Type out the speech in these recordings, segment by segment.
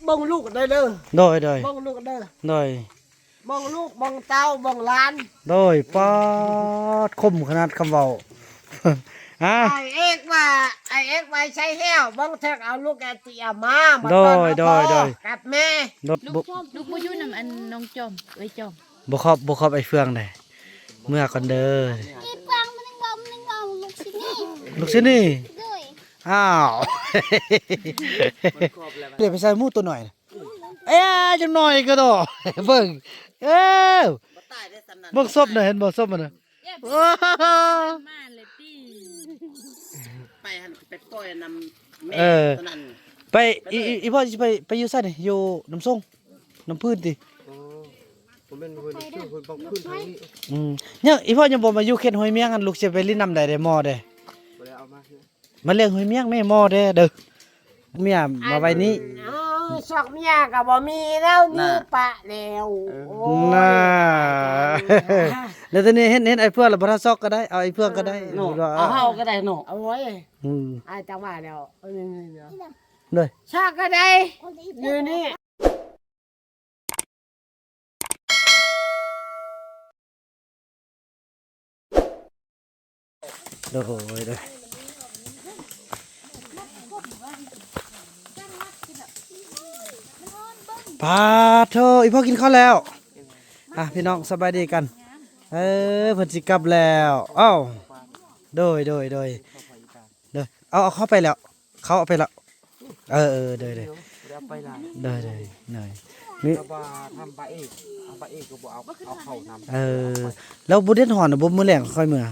ເບິ່ງລູກໄດ້ເດີ ໂດຍ ໂດຍ ເບິ່ງລູກເດີ ໂດຍ ເບິ່ງລູກ ເບິ່ງເຕົ້າ ເບິ່ງຫຼານ ໂດຍ ປາດ ຄົມຂະໜາດຄຳເວົ້າ ຮະ ອ້າຍເອກວ່າ ອ້າຍເອກໄປໃສແລ້ວ ເບິ່ງເຖິງເອົາລູກແອດຕິອາມາ ມາ ໂດຍ ຕອນ ໂດຍ ພໍ່ ໂດຍ ກັບແມ່ ໂດຍ ລູກ ລູກບໍ່ຢູ່ນຳອັນນ້ອງຈອມ ເອື້ອຍຈອມ ບໍ່ຄອບ ບໍ່ຄອບໄອ້ເຟືອງໃດ ເມືອກ່ອນເດີ ອີເຟືອງມັນຍັງເວົ້າ ມັນຍັງເວົ້າ ລູກຊິໜີ ລູກຊິໜີ ໂດຍ ອ້າວ ດຽວໄປໃສ່ໝູໂຕນ້ອຍນະ ເອີ ຈັກໜ້ອຍກໍດອ ເບິ່ງ ເອີ ບໍ່ຕາຍເດ້ສ່ຳນັ້ນ ເບິ່ງສົບນະ ເຫັນບໍ່ສົບມັນນະ ມາເລີຍຕິ ໄປຫັ້ນ ໄປປ່ອຍນຳແມ່ ເອີ ຕົວນັ້ນ ໄປ ໄປເລີຍ ອີ ອີ ອີພໍ່ຊິໄປ ໄປຢູ່ໃສນີ້ ຢູ່ນ້ຳຊົງ ນ້ຳພື້ນຕິ ອໍ ບໍ່ແມ່ນ ເພິ່ນຢູ່ເພິ່ນບາງພື້ນທາງນີ້ ອືມ ຍັງ ອີພໍ່ຍັງບໍ່ມາຢູ່ເຂດຫ້ວຍມຽງ ອັນລູກຊິໄປຫຼິ້ນນຳໃດເດ້ ໝໍເດ້ ບໍ່ໄດ້ເອົາມາ ມາລ້ຽງຫ້ວຍມຽງແມ່ ໝໍແດ່ເດີ ເມຍມາໄວ້ນີ້ ເອົາ ຊອກເມຍກໍບໍ່ມີແລ້ວ ນີ້ປະແລ້ວ ເອີ ໂອ້ຍ ນາ ແລ້ວຕອນນີ້ເຫັນ ເຫັນໄອ້ເຟືອງແລ້ວ ບໍ່ທັນຊອກກໍໄດ້ ເອົາໄອ້ເຟືອງກໍໄດ້ ເນາະ ເອົາເຮົາກໍໄດ້ເນາະ ໂອ້ຍ ອືມ ອ້າຍຈັ່ງວ່າແລ້ວ ເອີ ນີ້ໆ ໂດຍ ຊອກກໍໄດ້ ຢູ່ນີ້ ໂດຍ ໂດຍ ປາໂທ ອີ່ພໍ່ກິນເຂົ້າແລ້ວ ອ່ະ ພີ່ນ້ອງສະບາຍດີກັນ ເອີ ເພິ່ນຊິກັບແລ້ວ ອ້າວ ໂດຍ ໂດຍ ໂດຍ ໂດຍ ເອົາ ເອົາເຂົ້າໄປແລ້ວ ເຂົ້າເອົາໄປລະ ເອີ ເອີ ໂດຍ ໂດຍ ເອົາໄປລະ ໂດຍ ໂດຍ ໂດຍ ມີ ແຕ່ວ່າທຳປາເອກ ທຳປາເອກກໍບໍ່ເອົາ ເອົາເຂົ້ານຳ ເອີ ແລ້ວບໍ່ເດັດຮ້ອນນະ ບໍ່ ມື້ແລງຄ່ອຍເມືອ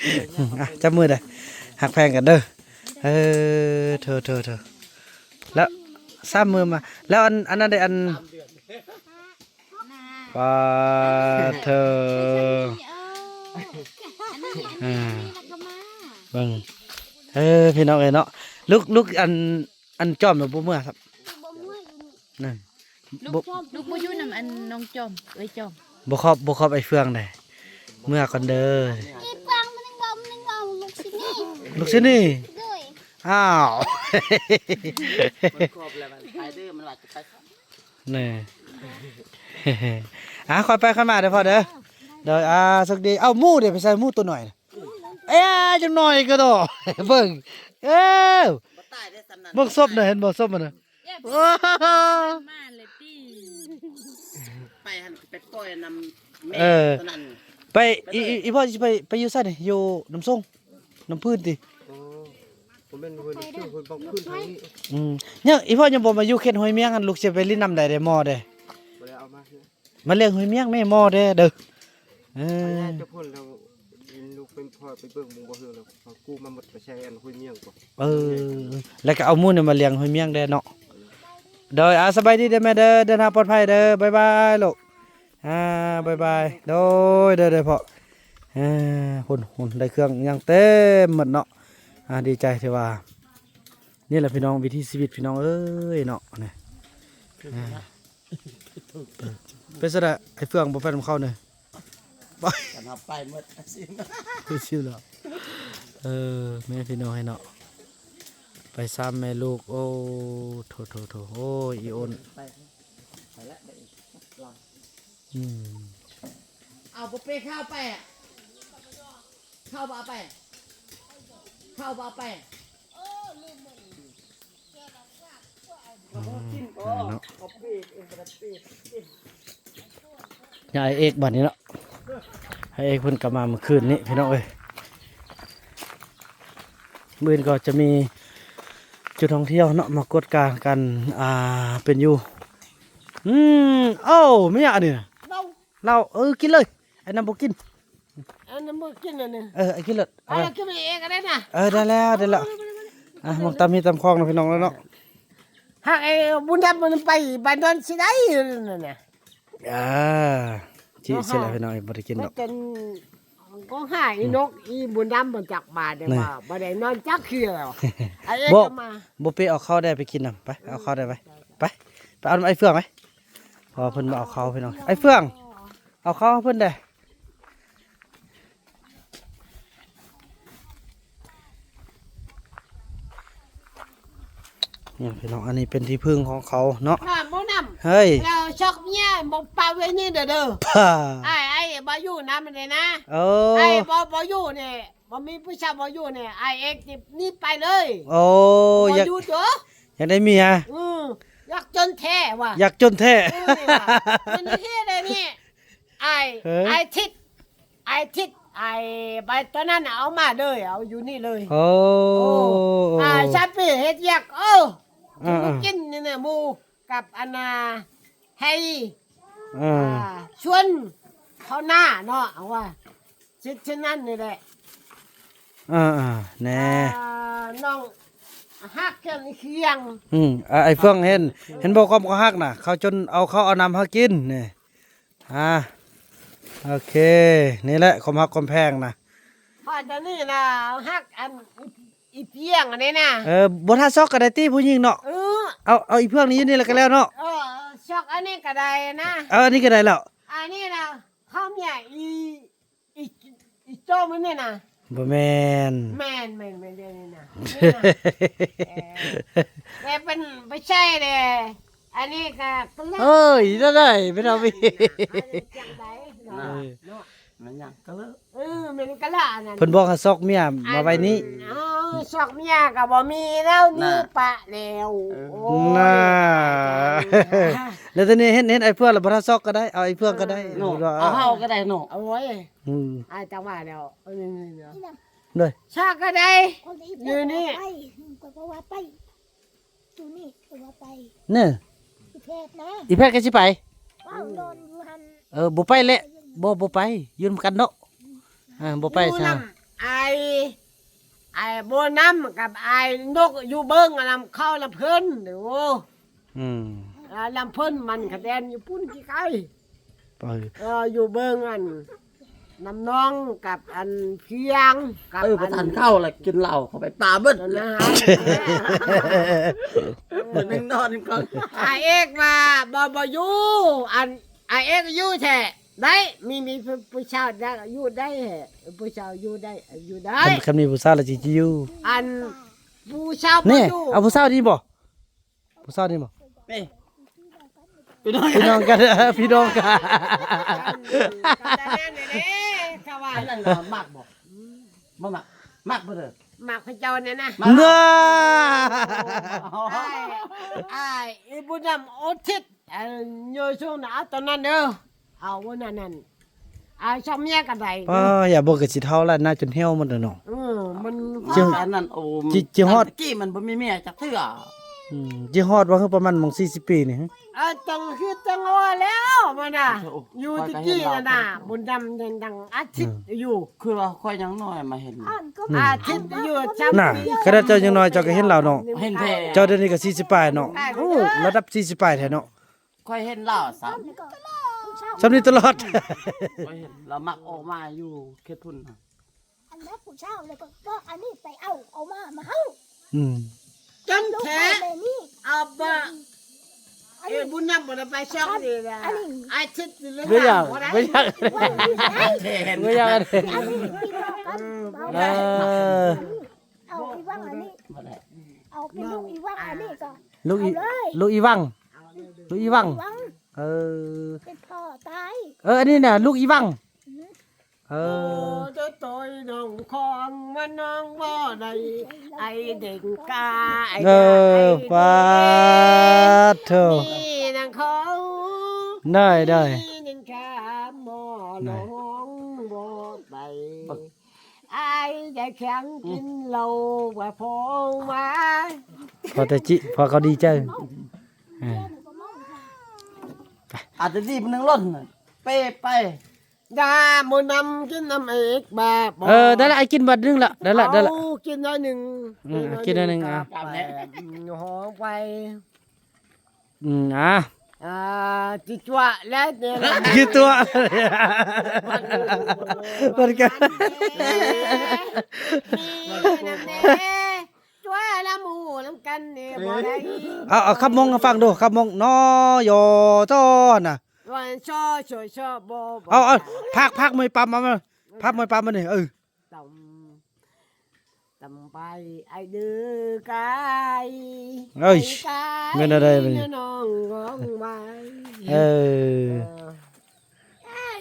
ເອີ ອະ ຈັບມືເດີ້ ຮັກແພງກັນເດີ້ ເອີ ໂທ ໂທ ໂທ ແລ້ວສາມມື້ມາ ແລ້ວອັນ ອັນນັ້ນເດ້ ອັນ ປາເທີ ເອີ ອັນນີ້ ອັນນີ້ ອ່າ ແລ້ວກໍມາ ເບິ່ງ ເອີ ພີ່ນ້ອງເອີຍເນາະ ລູກ ລູກ ອັນ ອັນຈອມນະບໍ່ເມືອຊ້ຳ ບໍ່ເມືອຢູ່ນີ້ ນັ້ນ ລູກ ລູກບໍ່ຢູ່ນຳອັນນ້ອງຈອມ ເອື້ອຍຈອມ ບໍ່ຄອບ ບໍ່ຄອບໄອ້ເຟືອງໃດ ເມືອກ່ອນເດີ ອີເຟືອງມັນຍັງເວົ້າ ມັນຍັງເວົ້າ ລູກຊິໜີ ລູກຊິໜີ ໂດຍ ອ້າວ ມັນຄອບແລ້ວ ມັນໄປເດີ ມັນວ່າຈະໄປ ນີ້ ອ່າ ຄ່ອຍໄປຄ່ອຍມາເດີພໍ່ເດີ ໂດຍ ອ່າ ໂຊກດີ ເອົ້າ ໝູເດ ໄປໃສໝູໂຕນ້ອຍນະ ເອີ ຈັກໜ້ອຍກໍດອ ເບິ່ງ ເອີ ບໍ່ຕາຍເດ້ສ່ຳນັ້ນ ເບິ່ງສົບນະ ເຫັນບໍ່ສົບມັນນະ ມາເລີຍຕິ ໄປຫັ້ນ ໄປປ່ອຍນຳແມ່ ເອີ ຕົວນັ້ນ ໄປ ໄປເລີຍ ອີ່ພໍ່ຊິໄປ ໄປຢູ່ໃສນີ້ ຢູ່ນ້ຳຊົງ ນ້ຳພື້ນຕິ ອໍ ບໍ່ແມ່ນ ເພິ່ນຢູ່ເພິ່ນບາງພື້ນທາງນີ້ ອືມ ຍັງ ອີ່ພໍ່ຍັງບໍ່ມາຢູ່ເຂດຫ້ວຍມຽງ ອັນລູກຊິໄປຫຼິ້ນນຳໃດເດ້ ໝໍເດ້ ບໍ່ໄດ້ເອົາມາ ມາລ້ຽງຫ້ວຍມຽງແມ່ ໝໍແດ່ເດີ ເອີ ໄປງານເຈົ້າພຸ້ນແລ້ວ ລູກເປັນພໍ່ໄປເບິ່ງບໍ່ເຖິງແລ້ວ ເຂົາກູ້ມາໝົດ ໄປໃສ່ອັນຫ້ວຍມຽງກໍ ເອີ ແລ້ວກໍເອົາໝູນີ້ມາລ້ຽງຫ້ວຍມຽງແດ່ເນາະ ໂດຍ ອ່າ ສະບາຍດີເດີແມ່ເດີ ເດີນທາງປອດໄພເດີ ບາຍບາຍລູກ ອ່າ ບາຍບາຍ ໂດຍ ໂດຍ ໂດຍພໍ່ ເອີ ພຸ້ນ ໄດ້ເຄື່ອງຫຍັງເຕັມໝົດເນາະ ອ່າ ດີໃຈທີ່ວ່າ ນີ້ແຫຼະພີ່ນ້ອງ ວິຖີຊີວິດພີ່ນ້ອງເອີຍເນາະ ນີ້ ອ່າ ເປັນຊັ້ນແຫຼະ ໄອ້ເຟືອງບໍ່ໄປນຳເຂົານີ້ ກັນເຮົາໄປໝົດ ຊິມ ຊິມແລ້ວ ເອີ ແມ່ພີ່ນ້ອງເອີຍເນາະ ໄປສາມແມ່ລູກ ໂອ້ ໂຖ ໂຖ ໂຖ ໂອ້ຍ ອີໂອນ ໄປ ໄປລະ ໄປອີກ ລຳ ອືມ ເອົາບໍ່ເປເຂົ້າໄປ ເຂົ້າບໍ່ເອົາໄປ ເຂົ້າບໍ່ເອົາໄປ ອືມ ເນາະ ຍາຍເອກບັດນີ້ເນາະ ຍາຍເອກເພິ່ນກໍມາມື້ຄືນນີ້ພີ່ນ້ອງເອີຍ ມື້ອື່ນກໍຈະມີຈຸດທ່ອງທ່ຽວເນາະ ມາກວດກາການ ອ່າ ເປັນຢູ່ ອືມ ໂອ້ ແມ່ນຫຍັງອັນນີ້ນະ ເຫຼົ້າ ເຫຼົ້າ ເອີ ກິນເລີຍ ອັນນັ້ນບໍ່ກິນ ອັນນັ້ນບໍ່ກິນອັນນີ້ ເອີ ເອົາກິນໂລດ ເອົາ ເອົາກິນເອງກໍໄດ້ນະ ເອີ ໄດ້ແລ້ວ ໄດ້ແລ້ວ ເອົາ ອ່ະ ໝາກຕຳມີຕຳຂອງນະພີ່ນ້ອງເນາະ ຫາກໄອ້ບຸນດຳມັນໄປບ້ານດອນຊິໄດ້ນັ້ນນະ ອ່າ ຈິຊິແລ້ວພີ່ນ້ອງ ບໍ່ໄດ້ກິນດອກ ກໍຫາອີນົກ ອີບຸນດຳບໍ່ຈັກບາດເດ້ວ່າ ບໍ່ໄດ້ນອນຈັກເທື່ອແລ້ວ ໄອ້ເອກກໍມາ ບໍ່ໄປເອົາເຂົ້າໄດ້ໄປກິນນຳ ໄປ ເອົາເຂົ້າໄດ້ໄປ ໄປ ໄປເອົານຳໄອ້ເຟືອງໄປ ເພາະວ່າເພິ່ນມາເອົາເຂົ້າພີ່ນ້ອງ ໄອ້ເຟືອງ ເອົາເຂົ້າໃຫ້ເພິ່ນແດ່ ເ ນີ້ພີ່ນ້ອງ ອັນນີ້ເປັນທີ່ເພິ່ງຂອງເຂົາເນາະ ນ້ຳບໍ່ນ້ຳ ເຮີ້ຍ ແລ້ວຊອກເມຍບໍ່ປາກໄວ້ນີ້ເດີ ເດີ ປ້າ ອ້າຍ ອ້າຍບໍ່ຢູ່ນຳເດ້ນະ ເອີ ອ້າຍບໍ່ ບໍ່ຢູ່ນີ້ ບໍ່ມີຜູ້ຊາຍບໍ່ຢູ່ນີ້ ອ້າຍເອກນີ້ໜີໄປເລີຍ ໂອ້ ບໍ່ ຢາກ ຢູ່ເດີ ຢາກໄດ້ເມຍ ອື ຢາກຈົນແທ້ວ່າ ຢາກຈົນແທ້ ເອີ ນີ້ວ່າ ເປັນເຮັດໄດ້ນີ້ ອ້າຍ ເອີ ອ້າຍທິດ ອ້າຍທິດ ອ້າຍໃບຕອນນັ້ນເອົາມາເລີຍ ເອົາຢູ່ນີ້ເລີຍ ໂອ້ ໂອ້ ອາ ຊາປີເຮັດວຽກ ໂອ້ ເອີ ກິນນີ້ນະ ໝູ່ກັບອັນນາ ໄຮ ເອີ ອາ ຊວນເຂົາໜ້າເນາະ ເອົາວ່າ ຊິດເຊັ່ນນັ້ນນີ້ແຫຼະ ເອີໆ ແນ່ ອ່າ ນ້ອງຮັກກັນຄຽງ ອືມ ອາ ອ້າຍເຟືອງເຫັນ ເຫັນບໍ່ຄວາມເຂົາຮັກນະ ເຂົາຈົນເອົາເຂົ້າເອົານ້ຳໃຫ້ເຮົາກິນນີ້ ອ່າ ໂອເຄ ນີ້ແຫຼະຄວາມຮັກຄວາມແພງນະ ຂ້ອຍຕອນນີ້ນະ ຮັກອັນ ອີ ອີພຽງອັນນີ້ນະ ເອີ ບໍ່ຖ້າຊອກກໍໄດ້ຕິຜູ້ຍິງເນາະ ເອີ ເອົາ ເອົາອີເຟືອງນີ້ຢູ່ນີ້ແລ້ວກໍແລ້ວເນາະ ເອີ ຊອກອັນນີ້ກໍໄດ້ນະ ເອົາອັນນີ້ກໍໄດ້ແລ້ວ ອັນນີ້ນະ ເຂົາເມຍອີ ອີ ອີໂຈມັນນີ້ນະ ບໍ່ແມ່ນ ແມ່ນໆໆ ດຽວນີ້ນະ ນີ້ນະ ເອີ ແຕ່ເພິ່ນໄປໃຊ້ແດ່ ອັນນີ້ກໍ ເອີຍ ໄດ້ ໄດ້ ໄປເອົາ ຈັ່ງໃດເນາະ ເອີ ເນາະ ມັນຫຍັງກະເລີ ເອີ ແມ່ນກະລະອັນນັ້ນ ເພິ່ນບອກໃຫ້ຊອກເມຍມາໄວ້ນີ້ ເອີ ຊອກເມຍກໍບໍ່ມີແລ້ວ ນີ້ປະແລ້ວ ເອີ ໂອ້ຍ ນັ້ນ ແລ້ວຕອນນີ້ເຫັນ ເຫັນອ້າຍເຟືອງແລ້ວ ບໍ່ຖ້າຊອກກໍໄດ້ ເອົາອ້າຍເຟືອງກໍໄດ້ ເອີ ເນາະ ເອົາເຮົາກໍໄດ້ເນາະ ໂອ້ຍ ອືມ ອ້າຍຈັ່ງວ່າແລ້ວ ເອີ ນີ້ໆ ໂດຍ ຊອກກໍໄດ້ ຢູ່ນີ້ ຂ້ອຍກໍວ່າໄປ ຢູ່ນີ້ກໍວ່າໄປ ເນີ ອີແພດນະ ອີແພດກໍຊິໄປ ເວົ້ານອນຢູ່ຫັ້ນ ເອີ ບໍ່ໄປແຫຼະ ບໍ່ ບໍ່ໄປ ຢູ່ນຳກັນເນາະ ອ່າ ບໍ່ໄປຊະ ອ້າຍ ອ້າຍບໍ່ນຳກັບອ້າຍນົກຢູ່ເບິ່ງນຳເຂົານຳເພິ່ນ ໂອ້ ອືມ ອ່າ ນຳເພິ່ນມັນຂະແດນຢູ່ພຸ້ນໄກໆ ໄປ ເອີ ຢູ່ເບິ່ງອັນ ນ້ຳໜອງກັບອັນພຽງກັບ ເອີ ບໍ່ທັນເຂົ້າລະກິນເຫຼົ້າເຂົ້າໄປປາເບິດ ເອີ ນະ ເບິ່ງນອນກ່ອນ ອ້າຍເອກວ່າບໍ່ ບໍ່ຢູ່ ອັນ ອ້າຍເອກຢູ່ແທ້ ໄດ້ ມີ ມີຜູ້ ຜູ້ສາວໄດ້ ຢູ່ໄດ້ ຜູ້ສາວຢູ່ໄດ້ ຢູ່ໄດ້ ຄັນ ຄັນມີຜູ້ສາວລະຊິຢູ່ ອັນ ຜູ້ສາວບໍ່ຢູ່ ເອົາຜູ້ສາວນີ້ບໍ່? ຜູ້ສາວນີ້ບໍ່? ເປັນພີ່ນ້ອງ ພີ່ນ້ອງກັນ ພີ່ນ້ອງກັນ ອັນນັ້ນແຫຼະ ເຂົາວ່າ ອັນນັ້ນກໍມັກບໍ່? ບໍ່ມັກ ມັກບໍ່ເດີ? ມັກພະເຈົ້າແນ່ນະ ເນາະ ອ້າຍ ອ້າຍ ອີບຸນນຳໂອທິດ ອັນໂຍຊຸງນະ ເອົາຕອນນັ້ນເດີ ເອົາອັນນັ້ນ ອາ ຊອກເມຍກໍໄດ້ ປ້າ ຢ່າບອກກໍຊິເຖົ້າແລ້ວນະ ຈົນຫ່ຽວໝົດແລ້ວເນາະ ເອີ ມັນ ເຈົ້າ ອັນນັ້ນ ໂອ້ ຕະກີ້ມັນບໍ່ມີເມຍຈັກເທື່ອ ອືມ ຊິຮອດວ່າ ປະມານໝ່ອງສີ່ສິບປີນີ້ ເອີ ຈັ່ງຄືຈັ່ງວ່າແລ້ວມັນນະ ໂອ້ ຢູ່ຕະກີ້ນະ ບຸນດຳຍັງດັງອາທິດ ອືມ ຢູ່ ຄືວ່າຂ້ອຍຍັງນ້ອຍມາເຫັນ ອາທິດຢູ່ ນະ ຂະໜາດເຈົ້າຍັງນ້ອຍເຈົ້າກໍເຫັນລາວເນາະ ເຫັນແທ້ ເຈົ້າດຽວນີ້ກໍສີ່ສິບປາຍເນາະ ໂອ້ ລະດັບສີ່ສິບປາຍແທ້ເນາະ ຂ້ອຍເຫັນລາວຊ້ຳ ຊ່ຳນີ້ຕະຫຼອດ ຂ້ອຍເຫັນລາວມັກອອກມາຢູ່ເຂດພຸ້ນນະ ອັນນັ້ນຜູ້ສາວແລ້ວກໍ ກໍອັນນີ້ໄປເອົາ ເອົາມາ ມາເຮົາ ອືມ ຈັ່ງແທ້ ເອົາມາ ເອີ ບຸນນຳບໍ່ໄດ້ໄປຊ່ອງນີ້ລະ ອາທິດນີ້ ບໍ່ຢາກ ບໍ່ຢາກ ບໍ່ຢາກ ອັນນີ້ພີ່ນ້ອງກັນ ເອີ ເອົາອີຫວັງອັນນີ້ ເອົາເປັນລູກອີຫວັງອັນນີ້ກໍ ລູກອີ ລູກອີຫວັງ ລູກອີຫວັງ ເອີ ເປັນພໍ່ຕາຍ ເອີ ອັນນີ້ນະ ລູກອີຫວັງ ອືມ ເອີ ໂຕຍນ້ອງຂອງວ່ານ້ອງບໍ່ໄດ້ ໄອ້ເດັກກາ ເອີ ປາດໂທ ນີ້ນາງຂອງ ໄດ້ ໄດ້ ນີ້ນາງຂາມບໍ່ນ້ອງບໍ່ໄປ ອ້າຍໄດ້ແຂ່ງກິນເຫຼົ້າວ່າພໍວ່າ ພໍແຕ່ຈິ ພໍເຂົາດີໃຈ ເອີ ອາດຈະດີບໜຶ່ງລົ້ນ ເປໄປ ຢ່າໝູນຳກິນນຳເອກບາບ ເອີ ໄດ້ລະ ອ້າຍກິນບາດໜຶ່ງລະ ໄດ້ລະ ໄດ້ລະ ເອົາກິນໜ້ອຍໜຶ່ງ ອືມ ກິນໜ້ອຍໜຶ່ງ ອືມ ອາ ຫອມໄປ ອືມ ອາ ອາ ຈິຕົວະແລ້ວ ຈິຕົວະ ເພິ່ນກະ ມີນຳແດ່ ຕົວະລະໝູ່ນຳກັນນີ້ບໍ່ໄດ້ ເອົາ ເອົາຄຳມົງໃຫ້ຟັງດູ ຄຳມົງ ນ ຍ ຊ ນະ ຊ ຊ ຊ ບໍ່ ບໍ່ ເອົາ ເອົາ ພາກ ພາກມວຍປຳ ເອົາມາ ພາກມວຍປຳມານີ້ ເອີ ຕຳ ສຳບາຍອ້າຍເດີກາຍ ເອີຍ ກາຍ ແມ່ນແນວໃດບັດນີ້ ນ້ອງຮ້ອງໄຫວ ເອີ ເອີ ອ້າຍ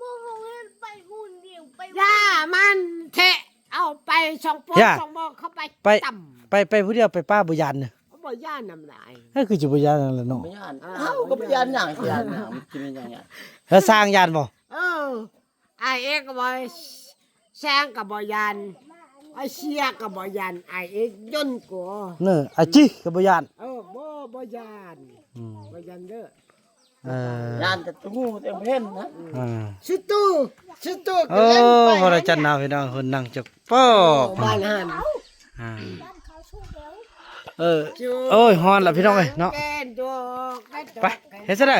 ບໍ່ເຫັນໄປພຸ້ນດຽວ ໄປ ຢ່າມັນແທະ ເອົາໄປສອງປອກ ຢ່າ ສອງໝໍ້ເຂົ້າໄປ ໄປ ຕຳ ໄປ ໄປຜູ້ດຽວ ໄປປ່າບໍ່ຢ້ານນະ ບໍ່ຢ້ານນຳຫຼາຍ ເອີ ຄືຊິບໍ່ຢ້ານນຳລະເນາະ ບໍ່ຢ້ານ ອ້າວ ເຮົາກໍບໍ່ຢ້ານຫຍັງ ຊິຢ້ານຫຍັງ ມັນຊິແມ່ນຫຍັງ ແລ້ວຊ້າງຢ້ານບໍ່? ເອີ ອ້າຍເອກກໍບໍ່ ຊ້າງກໍບໍ່ຢ້ານ ອ້າຍເຊຍກໍບໍ່ຢ້ານ ອ້າຍເອກຍົນກວ່າ ເນີ ອ້າຍຈິກໍບໍ່ຢ້ານ ເອີ ບໍ່ ບໍ່ຢ້ານ ອືມ ບໍ່ຢ້ານເດີ ເອີ ຢ້ານແຕ່ຕົວງູຕົວເອງບໍ່ເຫັນນະ ອ່າ ຊຸຕູ ຊຸຕູ ເອີ ກໍເຫຼັ້ນໄປ ບໍ່ໄດ້ຈັດໜາວ ພີ່ນ້ອງ ເພິ່ນນັ່ງຈັກປອກ ໂອ້ ບ້ານຫັ້ນ ອ່າ ເອີ ໂອ້ຍ ຮ້ອນລະພີ່ນ້ອງເອີຍເນາະ ໄປ ເຮັດຊັ້ນໃດ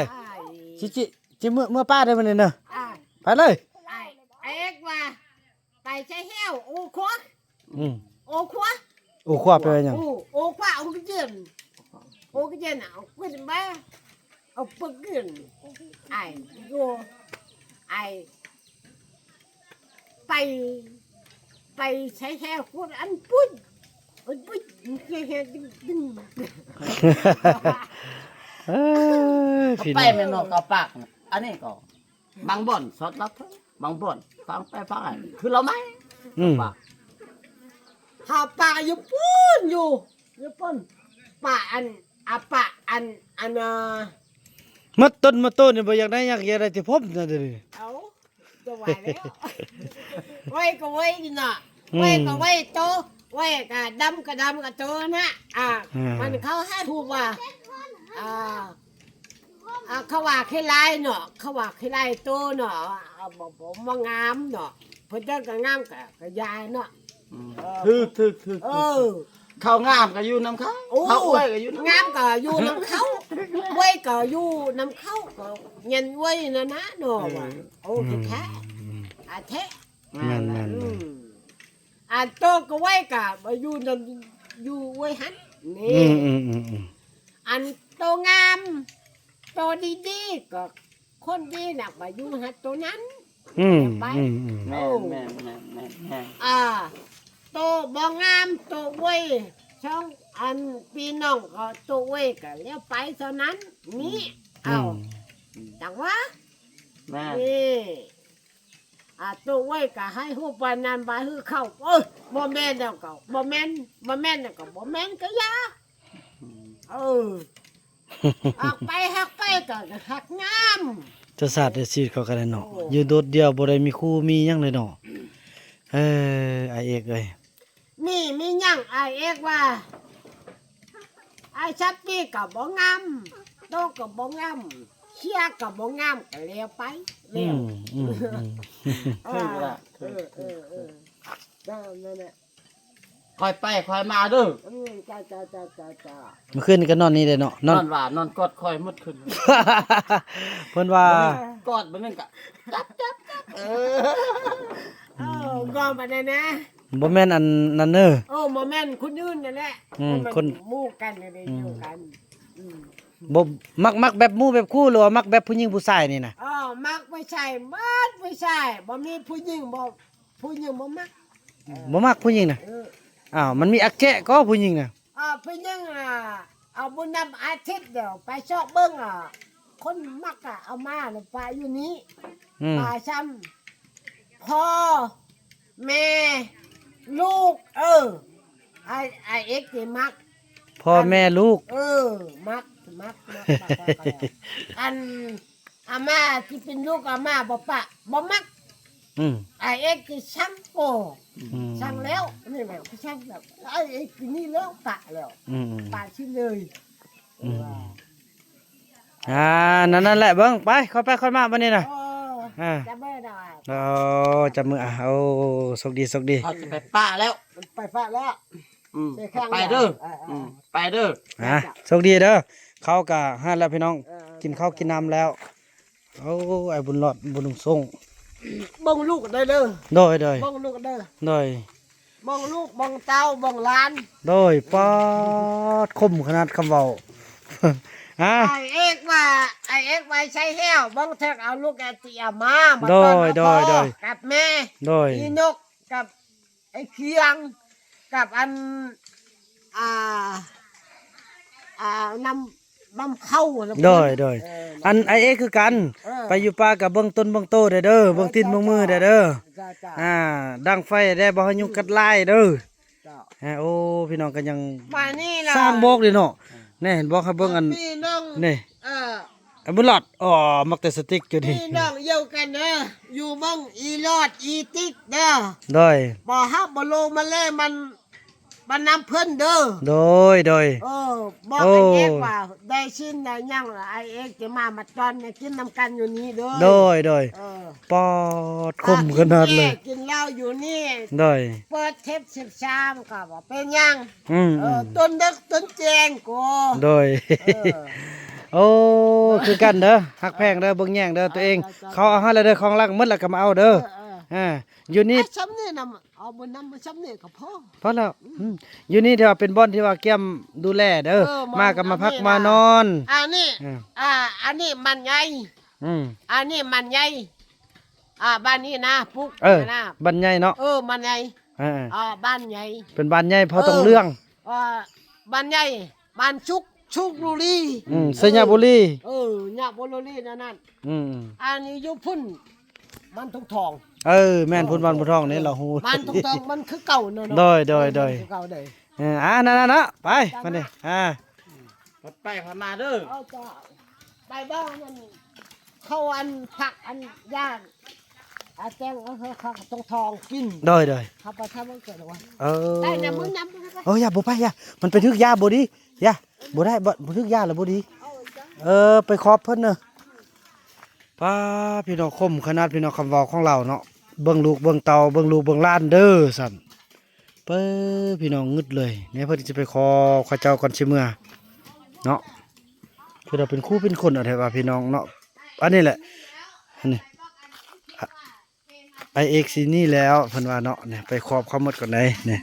ຊິ ຊິ ຊິເມືອ ເມືອປ່າເດີມື້ນີ້ເດີ ອ່າ ໄປເລີຍ ອ້າຍເອກວ່າ ໄປໃສແລ້ວ ໂອຄວາ ອືມ ໂອຄວາ ໂອຄວາແປວ່າຫຍັງ? ໂອ ໂອຄວາ ໂອກະເຈັນ ໂອກະເຈັນ ເອົາຂຶ້ນມາ ເອົາປຶກຂຶ້ນ ອ້າຍໂຍ ອ້າຍ ໄປ ໄປໃສແທ້ຄົນອັນປຸ້ນ ອັນປຸ້ນ ເຮັດ ເຮັດ ດຶງ ດຶງ ເອີ ໄປແມ່ນບໍ່ ເຂົ້າປາກ ອັນນີ້ກໍບາງບ່ອນຊອດລັດ ບາງບ່ອນຟັງໄປຟັງມາ ຄືລາວໃໝ່ ອືມ ເຂົ້າປາກຢູ່ປຸ້ນ ຢູ່ ຢູ່ປຸ້ນ ປາກອັນ ອາ ປາກອັນ ອັນ ເອີ ໝົດຕົ້ນໝົດໂຕນີ້ບໍ່ຢາກໄດ້ຫຍັງ ຢາກໄດ້ແຕ່ຜົມນະ ດຽວນີ້ ເອົ້າ ຈະວ່າແລ້ວ ໄວ້ກໍໄວ້ນີ້ນະ ອືມ ໄວ້ກໍໄວ້ໂຕ ໄວ້ກໍດຳກໍດຳກັບໂຕນະ ອ່າ ອ່າ ມັນເຂົາຫາຖືວ່າ ອ່າ ອ່າ ເຂົາວ່າຂີ້ຮ້າຍເນາະ ເຂົາວ່າຂີ້ຮ້າຍໂຕເນາະ ອ່າ ບໍ່ ບໍ່ ບໍ່ງາມເນາະ ເພິ່ນເຈົ້າກໍງາມກໍ ກໍຢ່າເນາະ ອືມ ເອີ ຖືກ ຖືກ ຖືກ ເອີ ເຂົາງາມກໍຢູ່ນຳເຂົາ ໂອ້ ເຂົາອວຍກໍຢູ່ນຳ ງາມກໍຢູ່ນຳເຂົາ ອວຍກໍຢູ່ນຳເຂົາ ກໍແມ່ນອວຍນັ້ນນະເນາະ ເອີ ວ່າ ໂອ້ ອືມ ແທ້ ອືມ ອາ ແທ້ ແມ່ນໆໆ ອືມ ອັນໂຕກໍໄວກໍບໍ່ຢູ່ນຳ ຢູ່ໄວຫັ້ນນີ້ ອືມໆໆ ອັນໂຕງາມ ໂຕດີໆ ກໍຄົນດີນະ ໄປຢູ່ຫາໂຕນັ້ນ ອືມ ໄປ ອືມໆ ແມ່ນໆໆໆ ອ່າ ໂຕບໍ່ງາມ ໂຕໄວ ຊ່ອງອັນພີ່ນ້ອງກໍໂຕໄວກໍແລ້ວໄປເທົ່ານັ້ນນີ້ ອືມ ເອົາ ອືມ ຈັ່ງວ່າ ແມ່ນ ນີ້ ອ່າ ໂຕໄວກໍໃຫ້ຮູ້ປານນັ້ນວ່າຄືເຂົາ ເອີ ບໍ່ແມ່ນແລ້ວກໍບໍ່ແມ່ນ ບໍ່ແມ່ນແລ້ວກໍບໍ່ແມ່ນກໍຢ່າ ອືມ ເອີ ຮັກໄປຮັກໄປກໍຮັກງາມ ເຈົ້າຊາດເຈົ້າຊີວິດເຂົາກໍໄດ້ເນາະ ໂອ້ ຢູ່ໂດດດ່ຽວບໍ່ໄດ້ມີຄູ່ມີຫຍັງເລີຍເນາະ ເອີ ອ້າຍເອກເອີຍ ມີ ມີຫຍັງອ້າຍເອກວ່າ ອ້າຍຊັບປີກໍບໍ່ງາມ ໂຕກໍບໍ່ງາມ ເຊຍກໍບໍ່ງາມ ກໍແລ້ວໄປ ແລ້ວ ອືມ ອືມ ອືມ ເອີ ຖືກລະ ເອີ ຖືກ ເອີ ເອີ ນັ້ນແຫຼະ ຄ່ອຍໄປຄ່ອຍມາເດີ ອືມ ຈ້າ ຈ້າ ເມື່ອຄືນນີ້ກໍນອນນີ້ເດ້ເນາະ ນອນ ນອນວ່າ ນອນກອດຄ່ອຍໝົດຄືນ ເພິ່ນວ່າ ກອດບາດໜຶ່ງກໍຈັບ ຈັບ ຈັບ ເອີ ເອີ ກອດບາດນັ້ນນະ ບໍ່ແມ່ນອັນນັ້ນເດີ ເອີ ບໍ່ແມ່ນຄົນອື່ນນັ້ນແຫຼະ ອືມ ຄົນໝູ່ກັນ ອືມ ຢູ່ກັນ ອືມ ບໍ່ ມັກ ມັກແບບໝູ່ແບບຄູ່ ຫຼືວ່າມັກແບບຜູ້ຍິງຜູ້ຊາຍນີ້ນະ ເອີ ມັກຜູ້ຊາຍໝົດ ຜູ້ຊາຍ ບໍ່ມີຜູ້ຍິງ ບໍ່ ຜູ້ຍິງບໍ່ມັກ ເອີ ບໍ່ມັກຜູ້ຍິງນະ ເອີ ອ້າວ ມັນມີອັກແຈະກໍຜູ້ຍິງນະ ເອີ ຜູ້ຍິງນະ ເອົາບຸນນຳອາທິດດຽວ ໄປຊອກເບິ່ງ ອາ ຄົນມັກ ອາ ເອົາມາ ປະຢູ່ນີ້ ອືມ ປະຊ້ຳ ພໍ່ ແມ່ ລູກ ເອີ ອ້າຍ ອ້າຍເອກນີ້ມັກ ພໍ່ແມ່ລູກ ເອີ ມັກ ມັກ ມັກ ມັກ ອັນ ອາມ່າທີ່ເປັນລູກອາມ່າບໍ່ປະ ບໍ່ມັກ ອືມ ອ້າຍເອກຄືຊັງໂກ ອືມ ຊັງແລ້ວ ນີ້ແຫຼະ ຊັງແລ້ວ ອ້າຍເອກຄືນີ້ແລ້ວ ປະແລ້ວ ອືມ ປະຖິ້ມເລີຍ ອືມ ເອີ ອ່າ ນັ້ນ ນັ້ນແຫຼະ ເບິ່ງ ໄປ ຄ່ອຍໄປຄ່ອຍມາບັດນີ້ນະ ເອີ ອ່າ ຈັບມືດອກ ໂອ້ ຈັບມື ອ່າ ໂອ້ ໂຊກດີ ໂຊກດີ ເຮົາຈະໄປປະແລ້ວ ໄປປະແລ້ວ ອືມ ໄປເດີ ເອີ ອືມ ໄປເດີ ອ່າ ໂຊກດີເດີ ເຂົ້າກະຫັ້ນແລ້ວພີ່ນ້ອງ ເອີ ກິນເຂົ້າກິນນ້ຳແລ້ວ ໂອ້ ອ້າຍບຸນຫຼອດ ບຸນລຸງສົ່ງ ເບິ່ງລູກໄດ້ເດີ ໂດຍ ໂດຍ ເບິ່ງລູກເດີ ໂດຍ ເບິ່ງລູກ ເບິ່ງເຕົ້າ ເບິ່ງຫຼານ ໂດຍ ປາດ ຄົມຂະໜາດຄຳເວົ້າ ຮະ ອ້າຍເອກວ່າ ອ້າຍເອກໄວ້ໃສແລ້ວ ເບິ່ງເຖິງເອົາລູກອາຕິອາມາ ໂດຍ ໂດຍ ໂດຍ ກັບແມ່ ໂດຍ ອີນົກກັບ ຄຽງກັບອັນ ອ່າ ອ່າ ນ້ຳ ນ້ຳເຂົ້ານະ. ໂດຍ ໂດຍ ເອີ ອັນອ້າຍເອກຄືກັນ ເອີ ໄປຢູ່ປ່າກໍເບິ່ງຕົນເບິ່ງໂຕແດ່ເດີ ເອີ ເບິ່ງຕີນເບິ່ງມືແດ່ເດີ ເຈົ້າ ເຈົ້າ ອ່າ ດັງໄຟແດ່ ບໍ່ໃຫ້ຍຸງກັດລາຍເດີ. ເຈົ້າ ຮະ ໂອ້ ພີ່ນ້ອງກໍຍັງ ມານີ້ລະ ສ້າງບອກເດ້ເນາະ ເອີ ແນ່ ເຫັນບໍ່ ໃຫ້ເບິ່ງອັນ ພີ່ນ້ອງ ນີ້ ເອີ ອະບຸນຫຼອດ ອໍ ມັກແຕ່ສະຕິກຢູ່ນີ້ ພີ່ນ້ອງຢູ່ກັນເດີ ຢູ່ເບິ່ງອີຫຼອດອີຕິກເດີ ໂດຍ ບໍ່ຮັບບໍ່ລົງມາແລມັນ ມັນນຳເພິ່ນເດີ ໂດຍ ໂດຍ ເອີ ບອກ ໂອ້ ອ້າຍເອກວ່າ ໄດ້ຊີ້ນໄດ້ຫຍັງລະ ອ້າຍເອກຈະມາ ມາຕ້ອນມາກິນນຳກັນຢູ່ນີ້ເດີ ໂດຍ ໂດຍ ເອີ ປອດ ຂົມຂະໜາດເລີຍ ກິນແກ້ ກິນເຫຼົ້າຢູ່ນີ້ ໂດຍ ເປີດເທບສິບສາມກໍບໍ່ເປັນຫຍັງ ອືມ ເອີ ອືມ ຕົນເດິກຕົນແຈ້ງກໍ ໂດຍ ເອີ ໂອ້ ຄືກັນເດີ ຮັກແພງເດີ ເບິ່ງແຍງເດີຕົວເອງ ເອີ ເຂົາເອົາໃຫ້ແລ້ວເດີ ຂອງຫຼັງໝົດແລ້ວກໍມາເອົາເດີ ເອີ ເອີ ອ່າ ຢູ່ນີ້ ອ່ະ ຊ່ຳນີ້ນຳ ເອົາບໍ່ນຳ ຊ່ຳນີ້ກໍພໍ ພໍແລ້ວ ອືມ ອືມ ຢູ່ນີ້ຖືວ່າເປັນບ່ອນທີ່ວ່າກຽມດູແລເດີ ເອີ ມາກໍມາພັກມານອນ ອັນນີ້ ເອີ ອ່າ ອັນນີ້ມັນໃຫຍ່ ອືມ ອັນນີ້ມັນໃຫຍ່ ອ່າ ບ້ານນີ້ນະ ປຸກ ເອີ ນະ ບ້ານໃຫຍ່ເນາະ ເອີ ບ້ານໃຫຍ່ ເອີ ອ່າ ບ້ານໃຫຍ່ ເປັນບ້ານໃຫຍ່ ເອີ ເຜົ່າຕົງເລື່ອງ ອ່າ ບ້ານໃຫຍ່ ບ້ານສຸກ ສຸກບຸລີ ອືມ ໄຊຍະບຸລີ ເອີ ຍະບຸລີນັ້ນ ອືມ ອັນນີ້ຢູ່ພຸ້ນ ບ້ານທຸງທອງ ເອີ ແມ່ນ ພຸ້ນບ້ານທຸງທອງນີ້ລາວຮູ້ ບ້ານທຸງທອງມັນຄືເກົ່າເນາະ ໂດຍ ໂດຍ ໂດຍ ຄືເກົ່າເດ້ ເອີ ອ່າ ນັ້ນໆ ເນາະ ໄປ ໄປ ມານີ້ ອ່າ ໄປ ໄປມາເດີ ເອົາ ໄປບ້ານນັ້ນ ເຂົາອັນຜັກອັນຢ່າງ ອາ ແກງເອົາເຂົາ ເຂົາຕ້ອງທອງກິນ ໂດຍ ໂດຍ ເຂົາໄປທຳວັນເກີດວ່າ ເອີ ໄປນຳ ມື້ນຳ ເອີ ຢ່າ ບໍ່ໄປ ຢ່າ ມັນໄປຖືກຢາບໍ່ດີ ຢ່າ ບໍ່ໄດ້ ບໍ່ ບໍ່ຖືກຢາແລ້ວບໍ່ດີ ເອີ ໄປຂອບເພິ່ນເດີ ປ້າ ພີ່ນ້ອງ ຄົມຂະໜາດ ພີ່ນ້ອງ ຄຳເວົ້າຂອງລາວເນາະ ເບິ່ງລູກເບິ່ງເຕົ້າ ເບິ່ງລູກເບິ່ງຫຼານເດີ ຊັ້ນ ເປີ ພີ່ນ້ອງ ງຶດເລີຍ ແນ່ ເພິ່ນຊິໄປຂໍເຂົາເຈົ້າກ່ອນຊິເມືອເນາະ ຄືວ່າເປັນຄູ່ເປັນຄົນເອົາແທ້ວ່າ ພີ່ນ້ອງເນາະ ອັນນີ້ແຫຼະ ອັນນີ້ ອ້າຍເອກຊິໜີແລ້ວ ເພິ່ນວ່າເນາະ ນີ້ ໄປຂອບເຂົາໝົດກ່ອນໃດ ນີ້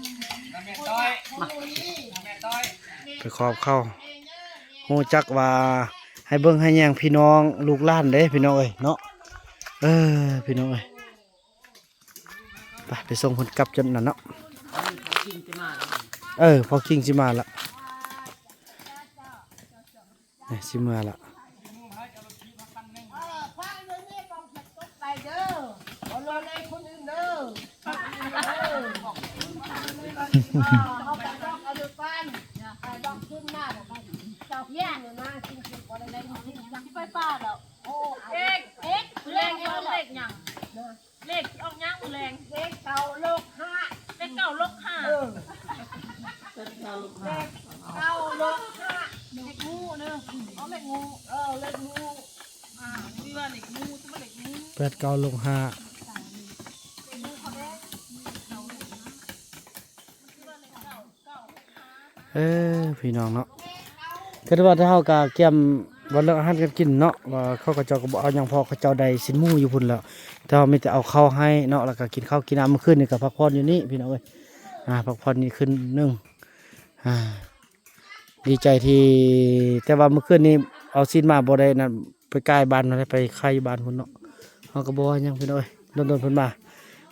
ໄປຂອບເຂົາ ຮູ້ຈັກວ່າໃຫ້ເບິ່ງໃຫ້ແຍງພີ່ນ້ອງລູກຫຼານເດ້ ພີ່ນ້ອງເອີຍເນາະ ເອີ ພີ່ນ້ອງເອີຍ ໄປ ໄປສົ່ງເພິ່ນກັບຈົນນັ້ນເນາະ ເອີ ພໍ່ຄິງຊິມາລະ ນີ້ ຊິເມືອລະ ເອກ ເອກ ເລກ ເລກຫຍັງ? ເລກຊິອອກຫຍັງມື້ແລງ? ເລກເກົ້າ ລົບຫ້າ ເລກເກົ້າ ລົບຫ້າ ເອີ ເລກເກົ້າ ລົບຫ້າ ເລກງູເດີ ເອົາເລກງູ ເອີ ເລກງູ ອ່າ ຊື່ວ່າເລກງູ ຊື່ວ່າເລກງູ ແປດເກົ້າ ລົບຫ້າ ເອີ ພີ່ນ້ອງເນາະ ຄືວ່າເຮົາກະກຽມວ່າເລື່ອງອາຫານການກິນເນາະ ວ່າເຂົາເຈົ້າກໍບໍ່ເອົາຫຍັງ ເພາະເຂົາເຈົ້າໄດ້ຊີ້ນໝູຢູ່ພຸ້ນແລ້ວ ແຕ່ເຮົາມີແຕ່ເອົາເຂົ້າໃຫ້ເນາະ ແລ້ວກໍກິນເຂົ້າກິນນ້ຳ ມື້ຄືນນີ້ກໍພັກຜ່ອນຢູ່ນີ້ ພີ່ນ້ອງເອີຍ ອ່າ ພັກຜ່ອນນີ້ຄືນໜຶ່ງ ອ່າ ດີໃຈທີ່ ແຕ່ວ່າມື້ຄືນນີ້ເອົາຊີ້ນມາບໍ່ໄດ້ນັ້ນ ໄປກ່າຍບ້ານ ໄປຂາຍຢູ່ບ້ານພຸ້ນເນາະ ເຮົາກໍບໍ່ວ່າຫຍັງພີ່ນ້ອງເອີຍ ດົນໆເພິ່ນມາ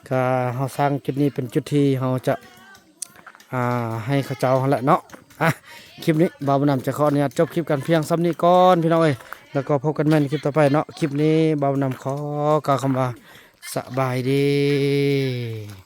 ກະເຮົາສ້າງຈຸດນີ້ເປັນຈຸດທີ່ເຮົາຈະ ອ່າ ໃຫ້ເຂົາເຈົ້າຫັ້ນແຫຼະເນາະ ອ່ະ ຄລິບນີ້ບ່າວບຸນນຳຈະຂໍອະນຸຍາດຈົບຄລິບກັນພຽງສ່ຳນີ້ກ່ອນພີ່ນ້ອງເອີຍ ແລ້ວກໍພົບກັນໃໝ່ໃນຄລິບຕໍ່ໄປເນາະ ຄລິບນີ້ບ່າວບຸນນຳຂໍກ່າວຄຳວ່າ ສະບາຍດີ.